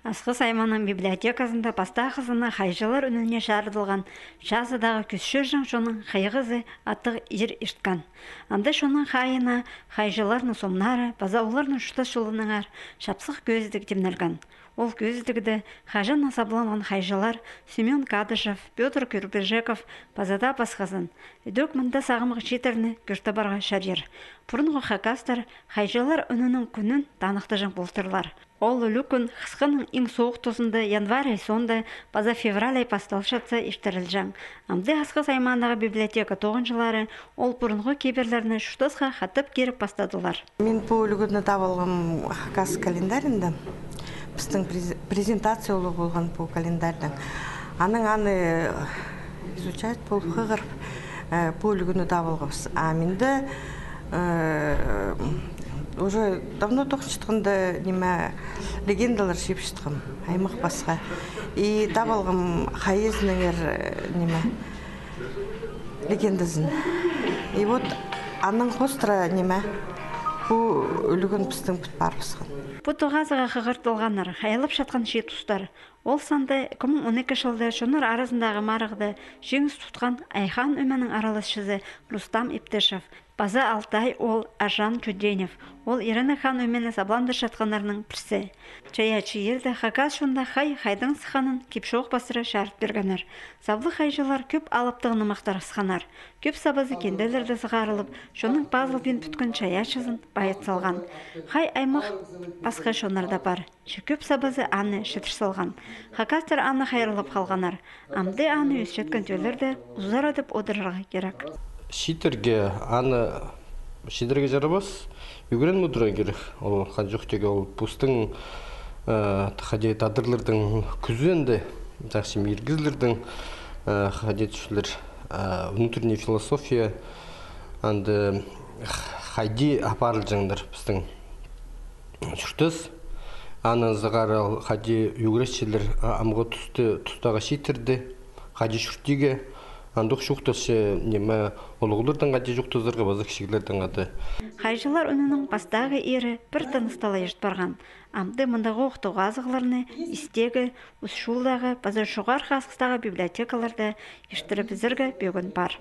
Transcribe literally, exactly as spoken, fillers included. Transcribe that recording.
Асхыс аймааның библиотеказында пастағызына хайҷылар ӱніне чарыдылған чазыдағы кӱс чӧрҷең чонның хайғазы аттығ ир ирткен. Анда чонның хайиина хайҷыларның сомнары паза оларның чуртас чолынаңар чапсых кӧзідіг тимнелген. Ол кӧзідігде хаҷаннаң сабланған хайҷылар Семён Кадышев, Пётр Кюрбижеков паза даа пасхазын. Ідӧк мында сағамғы чииттерні кӧр табарға чарир. Пурунғы хакастар хайҷылар ӱнінің кӱнін таныхтаҷаң полтырлар. Ол ӱлӱкӱн хысханың иң соох тузында, январь ай соонда паза февраль ай пасталчатса иртірілҷең. Амды Асхыс аймаадағы библиотека тоғынҷылары ол пурунғы кибірлерні чуртасха хатап киріп пастадылар. Мин пу ӱлӱкӱнні таап алғам хакас календарьында. Пістің през-, презентация улуғ полған пу календарьдаң. Анаң аны изучать полып, хығырып, э, пу ӱлӱкӱнні таап алғабыс. А минде, э, уже давно тоғынчатханда, ниме, легендалар чыыпчатхам, аймах-пасха. И таап алғам хайызынаңар, э, ниме, легендазын. И вот анаң хоостыра, ниме, пу ӱлӱкӱн пістің піт парыбысхан. Пу тоғазыға хығыртылғаннар хайалапчатхан чиит устар. Ол санда ікі муң он ікі чылда чоннар аразындағы марығда чиңіс тутхан Айхан Ӧменің араласчызы Рустам Иптышев паза Алтай оол Аржан Чуденев. Ол иренек Хан Ӧмені сабландырчатханнарның пірсі. Чайаачы иирде хакас чонда хай хайдаң сыхханын кип-чоох пастыра чарыт пиргеннер. Саблығ хайҷылар кӧп алыптығны махтырғысханнар. Кӧп сабазы кинделерде сығарылып, чонның пазылбин пӱткен чайаачызын пайыт салған. Хай аймах-пасха чоннар даа пар. Че кӧп сабазы аны чідір салған. Хакастар аны хайраллап халғаннар. Амды аны ӧсчеткен тӧллерде узарадып одырарға кирек. Чииттерге аны чідірерге чарабас, ӱгреніп одырарға кирек. Ол хан чох тигі, ол постың, э, хайди, тадарларның кӱзенде, тахсым иргізлердің, э, хайди тӱсчелер, э, внутренняя философия, анда хайди апарылҷаңнар пістің чуртас. Анаң сығара хайди ӱгретчелер, а, амғы туста, тустағы чииттерде хайди чуртирға, андох чоохтасча, ниме, улуғлардаң хайди чоохтазарға, паза кічіглердең хайди. Хайҷылар ӱнінің пастағы ирі пір тыныстығ ла ирт парған. Амды мындағох тоғазығларны истегі, Ус-Чулдағы паза Чоғархы Асхыстағы библиотекаларда иртірібізерге пӧгін пар.